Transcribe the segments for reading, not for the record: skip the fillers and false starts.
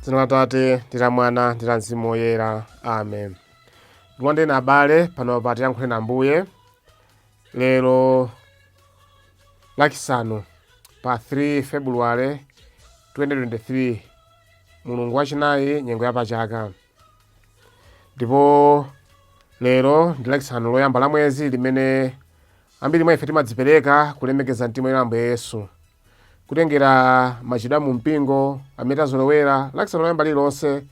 Dzina la Atate ndi la Mwana ndi la Mzimu Woyera. Amen. Ndikulandireni abale pano pa Tiyankhule na Ambuye lero Lachisanu pa 3 February 2023, mulungu wachinayi nyengo ya pachaka. Ndipo lero ndi Lachisanu loyamba la mwezi limene ambiri mwa ife timadzipereka kulemekeza mtima woyera wa Ambuye Yesu. Kutengera machitidwe a mu mpingo amene tazolowera, Lachisanu loyamba lililonse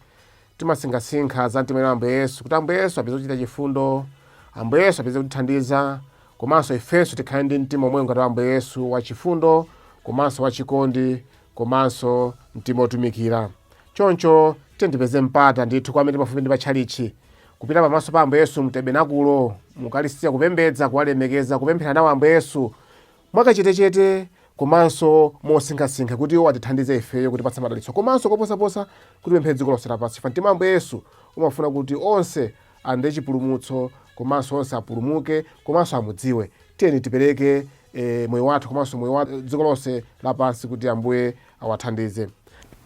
timasinkhasinkha za mtima woyera wa Ambuye Yesu, kuti Ambuye Yesu apeze kuchita chifundo, Ambuye Yesu apeze kutithandiza, komanso ifenso tikhale ndi mtima omwe ngati wa Ambuye Yesu, wa chifundo komanso wa chikondi komanso mtima wotumikira. Choncho tiyeni tipeze mpata ndithu kwa amene pafupi ndi patchalitchi kupita pamaso pa Ambuye Yesu mtebenakulo, mukalistiya, kupembedza, kuwalemekeza, kupemphera nawo Ambuye Yesu mwakachetechete komanso mosinkhasinkha, kuti iwo atithandize ifeyo, kutipatsa madalitso, komanso koposaposa kuti tipemphere dziko lonse lapansi, chifukwa mtima wa Ambuye Yesu umafuna kuti onse alandire chipulumutso komanso onse apulumuke komanso amudziwe. Tiyeni tipereke moyo wathu komanso moyo wa dziko lonse lapansi kuti Ambuye awathandize.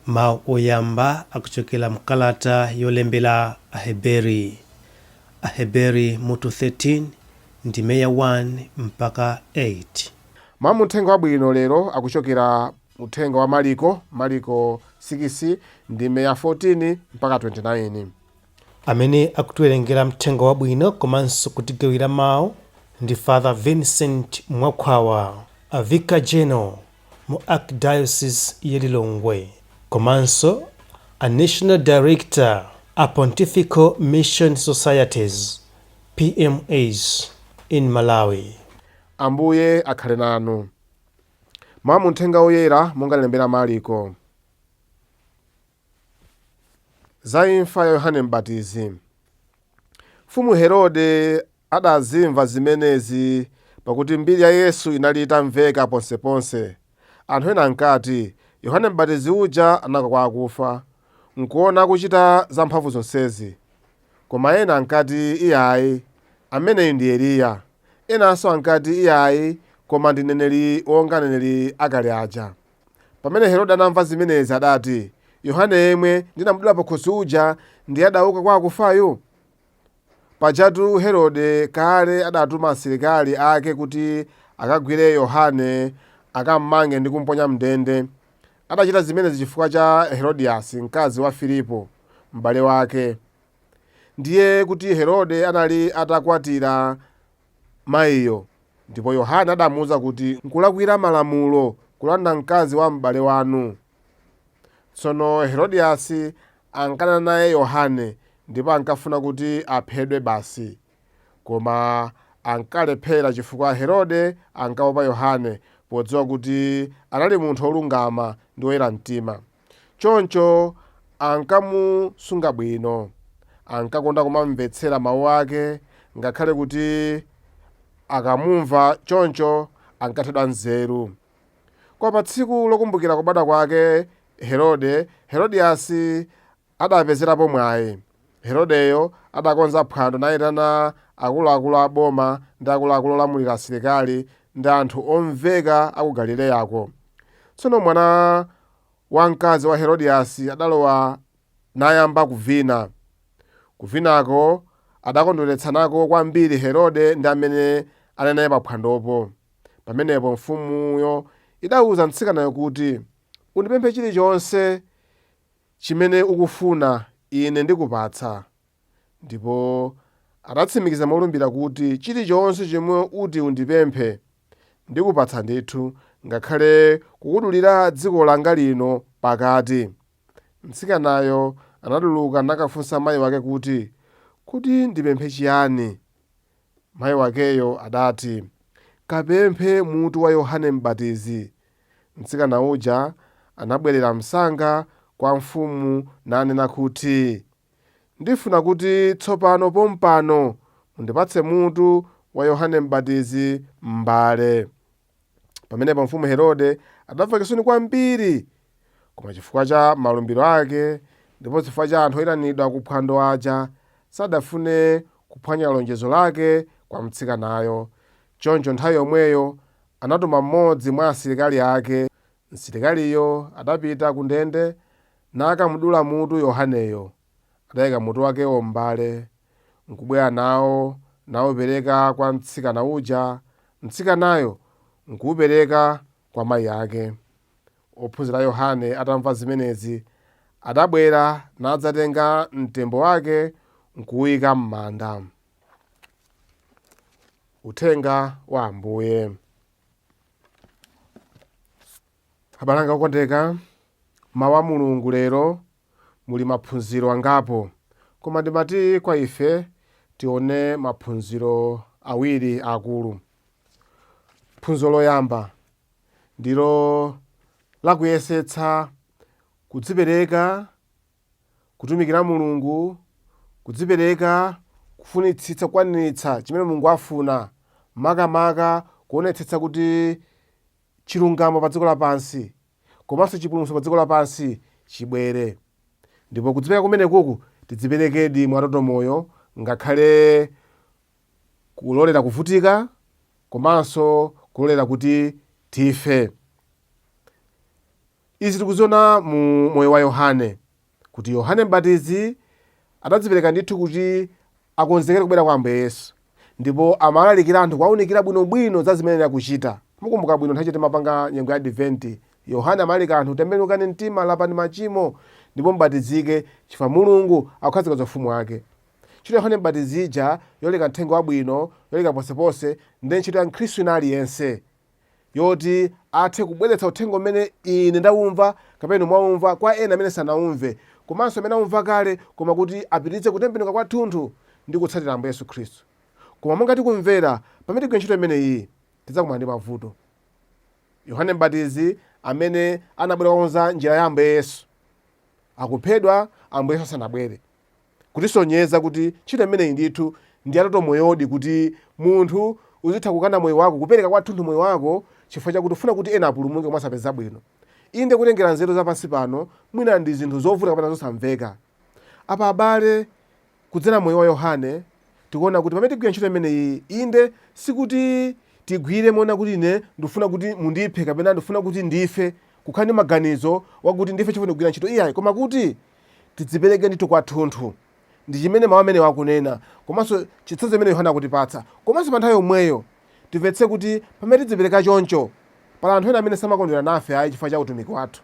Mawu oyamba akuchokera mkalata yolembera Aheberi, Aheberi mutu 13 ndime ya 1 mpaka 8. Mawu mu Uthenga Wabwino lero akuchokera Uthenga wa Maliko, Maliko 6 ndime ya 14 mpaka 29. Amene akutiwerengera Mthenga Wabwino komanso kutigawira mawu ndi Father Vincent Mwakhwawa, a Vicar General mu Archdiocese ya Lilongwe komanso a National Director a Pontifical Mission Societies, PMS, in Malawi. Ambuye akhale nanu. Mawu mu Uthenga Woyera monga analembera Maliko. Za imfa ya Yohane Mbatizi. Mfumu Herode adazimva zimenezi, pakuti mbiri ya Yesu inali itamveka ponseponse. Anthu ena ankati, Yohane Mbatizi uja anauka kwa akufa, nkuona akuchita zamphamvu zonsezi. Koma ena ankati, Iyai, ameneyu ndi Eliya. Enanso ankati, Iyai, koma ndi mneneri wonga aneneri akale aja. Pamene Herode anamva zimenezi adati, Yohane yemwe ndinamudula pakhosi uja ndiye adauka kwa akufayu? Pajatu Herode kale adatuma asilikali ake kuti akagwire Yohane, akammange ndi kumponya m'ndende. Adachita zimenezi chifukwa cha Herodiyasi, mkazi wa Filipo, mbale wake. Ndiye kuti Herode anali atakwatira maiyo, ndipo Yohane adamuuza kuti, Nkulakwira malamulo kulanda mkazi wa m'bale wanu. Tsono Herodiyasi ankadana naye Yohane, ndipo ankafuna kuti aphedwe basi. Koma ankalephera chifukwa Herode ankaopa Yohane, podziwa kuti anali munthu wolungama ndi woyera mtima. Choncho ankamusunga bwino. Ankakonda kumamvetsera mawu ake, ngakhale kuti akamumva choncho ankathedwa nzeru. Koma pa tsiku lokumbukira kubadwa kwake Herode, Herodiyasi adapezerapo mwai. Herodeyo adakonza phwando naitana akuluakulu a boma ndi akuluakulu olamulira asilikali ndi anthu omveka a ku Galileyako. Tsono mwana wamkazi wa Herodiyasi adalowa nayamba kuvina. Kuvinako adakondweretsa nako kwambiri Herode ndi amene anali naye paphwandopo. Pamenepo mfumuyo idauza mtsikanayo kuti, Undipemphe chilichonse chimene ukufuna, ine ndikupatsa. Ndipo adatsimikiza molumbira kuti, Chilichonse chomwe uti undipemphe, ndikupatsa ndithu, ngakhale kukudulira dziko langa lino pakati. Mtsikanayo anatuluka nakafunsa mai wake kuti, Kodi ndipemphe chiyani? Mai wakeyo adati, Kapemphe mutu wa Yohane Mbatizi. Mtsikana uja anabwerera msanga kwa mfumu nanena kuti, Ndifuna kuti tsopano pompano mundipatse mutu wa Yohane Mbatizi m'mbale. Pamenepo mfumu Herode adamva chisoni kwambiri, koma chifukwa cha malumbiro ake ndiponso chifukwa cha anthu oitanidwa ku phwando aja, sadafune kuphwanya lonjezo lake kwa mtsikanayo. Choncho nthawi yomweyo anatuma mmodzi mwa asilikali ake. Msilikaliyo adapita ku ndende Nakamudula mutu Yohaneyo. Adaika mutu wakewo m'mbale, nkubwera nawo naupereka kwa mtsikana uja, mtsikanayo nkuupereka kwa mai ake. Ophunzira a Yohane atamva zimenezi, adabwera nadzatenga mtembo wake nkuuika m'manda. Uthenga wa Ambuye. Abale anga okondeka, mawu a Mulungu lero muli maphunziro angapo, koma ndimati kwa ife tione maphunziro awiri akulu. Phunziro loyamba ndilo lakuyesetsa kudzipereka kutumikira Mulungu, kudzipereka kufunitsitsa kukwaniritsa chimene Mulungu afuna, makamaka kuonetsetsa kuti chilungamo pa dziko lapansi komanso chipulumutso pa dziko lapansi chibwere. Ndipo kudzipereka kumenekuku tidziperekedi mwatoto moyo ngakhale kulolera kuvutika komanso kulolera kuti tife. Izi tikuziona mu moyo wa Yohane kuti Yohane Mbatizi adadzipereka ndithu kuti akonzekere kubwera kwa Ambuye Yesu ndipo amalalikira anthu kuwaunikira bwinobwino za zimene akuchita. Mukumbuka bwino nthawi timapanga nyengo ya Adventi, Yohane amalalika anthu tembenukani mtima, lapani machimo ndipo mubatizike chifukwa Mulungu akukhazika za ufumu wake. Ntchito ya Yohane Mbatizi ija yolalika mthenga wabwino, yolalika ponseponse ndiye ntchito ya Mkhristu wina aliyense yoti athe kubweretsa uthenga umene ine ndaumva kapena inu mwaumva kwa ena amene sanaumve komanso amene aumva kale koma kuti apitirize kutembenuka kwathunthu ndi kutsatira Ambuye Yesu Khristu. Koma monga tikumvera, pamene tigwira ntchito imeneyi tidzakumana ndi mavuto. Yohane Mbatizi amene anabwera kukonza njira ya Ambuye Yesu akuphedwa Ambuye Yesu asanabwere. Kutisonyeza kuti ntchito imeneyi ndithu ndi yatoto moyodi kuti munthu uzitha kukana moyo wako, kupereka kwathunthu moyo wako chifukwa chakuti ufuna kuti ena apulumuke komanso apeze zabwino. Inde kutengera nzeru za pansi pano mwina ndi zinthu zovuta kapena zosamveka. Apa abale, kudzera moyo wa Yohane tikuona kuti pamene tigwira ntchito imeneyi, inde sikuti tigwire moona kuti ine ndifuna kuti mundiphe kapena ndifuna kuti ndife, kukhala ndi maganizo wakuti ndife chifukwa ndikugwira ntchito iyayi, koma kuti tidzipereke ndithu kwathunthu. Ndi chimene mawu amenewa akunena komanso chitsanzo chimene Yohane akutipatsa. Komanso pa nthawi yomweyo timvetse kuti pamene tidzipereka choncho, pali anthu ena amene samakondwera nafe ayi chifukwa cha utumiki wathu.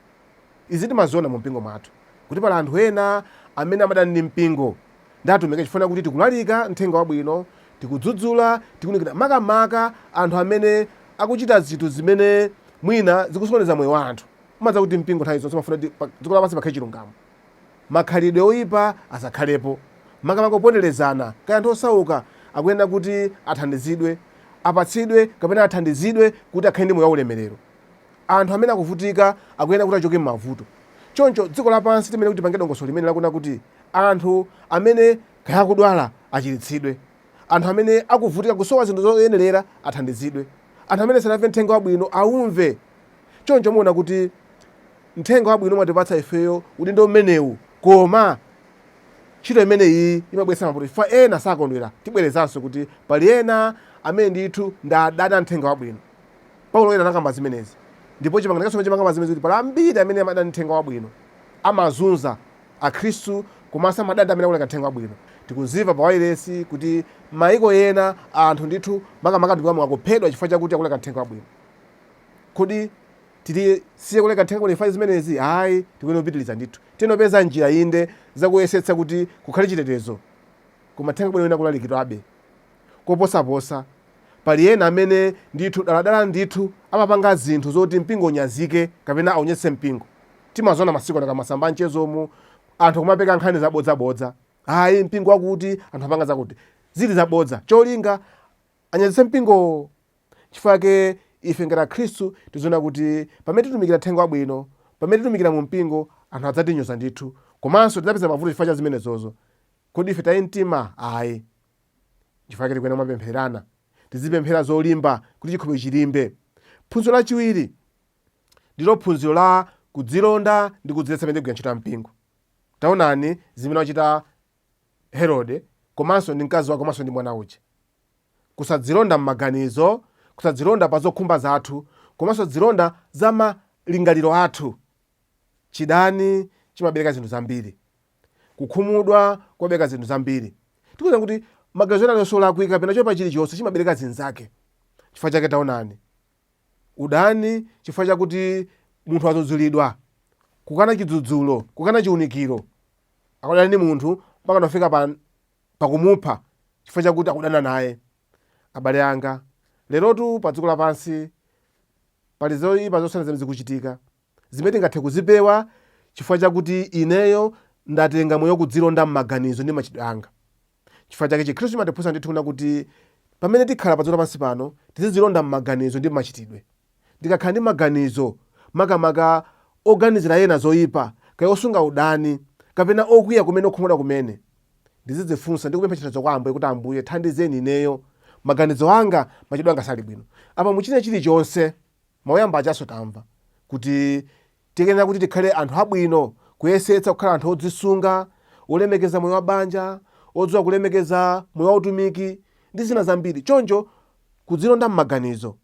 Izi timaziona mu mpingo mwathu kuti pali anthu ena amene amadana ndi mpingo ndi atumiki chifukwa kuti tikulalika mthenga wabwino, tikudzudzula, tikuunikira makamaka anthu amene akuchita zinthu zimene mwina zikusokoneza moyo wa anthu. Umadziwa kuti mpingo nthawi zonse umafuna kuti pa dziko lapansi pakhale chilungamo. Makhalidwe oipa asakhalepo. Makamaka kuponderezana, kaya anthu osauka akuyenera kuti athandizidwe, apatsidwe kapena athandizidwe kuti akhale ndi moyo waulemerero. Anthu amene akuvutika akuyenera kuti achoke m'mavuto. Choncho dziko lapansi timayenera kuti tipange dongosolo limene lakunena kuti anthu amene kaya akudwala achiritsidwe, anthu amene akuvutika kusowa zinthu zoyenerera athandizidwe, anthu amene sanamve mthenga wabwino aumve. Choncho muona kuti mthenga wabwino umatipatsa ifeyo udindo umenewu, koma ntchito imeneyi imabweretsa mavuto chifukwa ena sakondwera. Tibwerezanso kuti pali ena amene ndithu ndi adani a mthenga wabwino. Paulo Woyera anakamba zimenezi, ndipo Chipangano Chatsopano chimakamba zimenezi kuti pali ambiri amene amadana ndi mthenga wabwino, amazunza Akhristu komanso amadana ndi amene akulalika mthenga wabwino. Tikuzimva pa wailesi kuti maiko ena anthu ndithu makamaka atumiki a Mulungu akuphedwa chifukwa chakuti akulalika mthenga wabwino. Kodi tisiye kulalika mthenga wabwino chifukwa cha zimenezi? Ayi, tikuyenera kupitiriza ndithu. Tiyenera kupeza njira inde zakuyesetsa kuti kukhale chitetezo, koma mthenga wabwino uyenera kulalikidwabe. Koposaposa, pali ena amene ndithu daladala ndithu amapanga zinthu zoti mpingo unyazike kapena aunyazitse mpingo. Timaziona masiku ano kamasamba a mchezomu, anthu kumapeka nkhani zabodzabodza. Ayi, mpingo wakuti anthu apanga zakuti. Zili zabodza. Cholinga anyazitse mpingowo. Chifukwa chake ife ngati Akhristu tiziona kuti pamene titumikira Uthenga Wabwino, pamene titumikira mu mpingo, anthu adzatinyoza ndithu. Komanso tidzapeza mavuto chifukwa cha zimenezozo. Kodi ife titaye mtima? Ayi. Chifukwa chake tikuyenera kumapemphererana. Tizipemphera zolimba kuti chikhulupiriro chilimbe. Phunziro lachiwiri ndilo phunziro la kudzilonda ndi kudziletsa pamene tigwira ntchito ya mpingo. Taonani zimene wachita Herode komanso ndi mkazi wake komanso ndi mwana uja. Kusadzilonda m'maganizo, kusadzilonda pa zokhumba zathu, komanso kudzilonda za malingaliro athu. Chidani, chimabereka zinthu zambiri. Kukhumudwa kumabereka zinthu zambiri. Tikuona kuti maganizo ena alionse olakwika kapena choipa chilichonse chimabereka zinzake. Chifukwa chake taonani, udani chifukwa chakuti munthu adzudzulidwa, kukana chidzudzulo, kukana chiunikiro, akudana ndi munthu mpaka nafika pa pakumupha chifukwa chakuti akudana naye. Abale anga, lerotu pa dziko lapansi pali zoyipa zosiyana zimene zikuchitika zimene tingathe kuzipewa chifukwa chakuti ineyo ndatenga moyo wakudzilonda m'maganizo ndi machitidwe anga. Chifukwa chake Chikhristu chimatiphunzitsa ndithu kuna kuti pamene tikhala pa dziko lapansi pano tizidzilonda m'maganizo ndi m'machitidwe. Ndikakhala ndi maganizo makamaka oganizira ena zoyipa, kaya osunga udani, kapena okwiya kumene okhumudwa kumene, ndizidzifunsa ndi kupempha chithandizo kwa Ambuye kuti Ambuye thandizeni ineyo, maganizo anga, machitidwe anga sali bwino. Apa mu china chilichonse, mawu oyamba ajanso tamva kuti tiyenera kuti tikhale anthu abwino, kuyesetsa kukhala anthu odzisunga, olemekeza moyo wa banja, odziwa kulemekeza moyo wa utumiki ndi zina zambiri. Choncho kudzilonda m'maganizo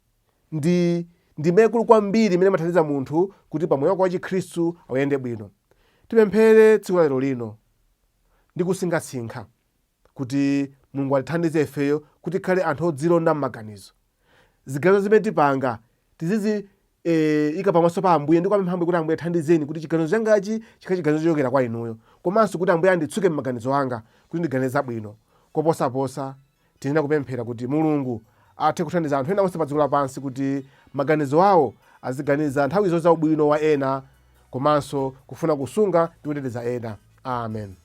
ndi ndime yaikulu kwambiri imene imathandiza munthu kuti pa moyo wake wa Chikhristu auyende bwino. Tipemphere tsiku la lero lino ndi kusinkhasinkha kuti Mulungu atithandize ifeyo kuti tikhale anthu odzilonda m'maganizo. Ziganizo zimene tipanga tizizi ika pamaso pa Ambuye ndi kuwapempha Ambuye kuti Ambuye thandizeni kuti chiganizo changachi chikhale chiganizo chochokera kwa inuyo, komanso kuti Ambuye anditsuke m'maganizo anga kuti ndiganize zabwino. Koposaposa tiyenera kupemphera kuti Mulungu athe kuthandiza anthu ena onse pa dziko lapansi kuti maganizo awo aziganiza nthawi zonse za ubwino wa ena komanso kufuna kusunga ndi kuteteza ena. Amen.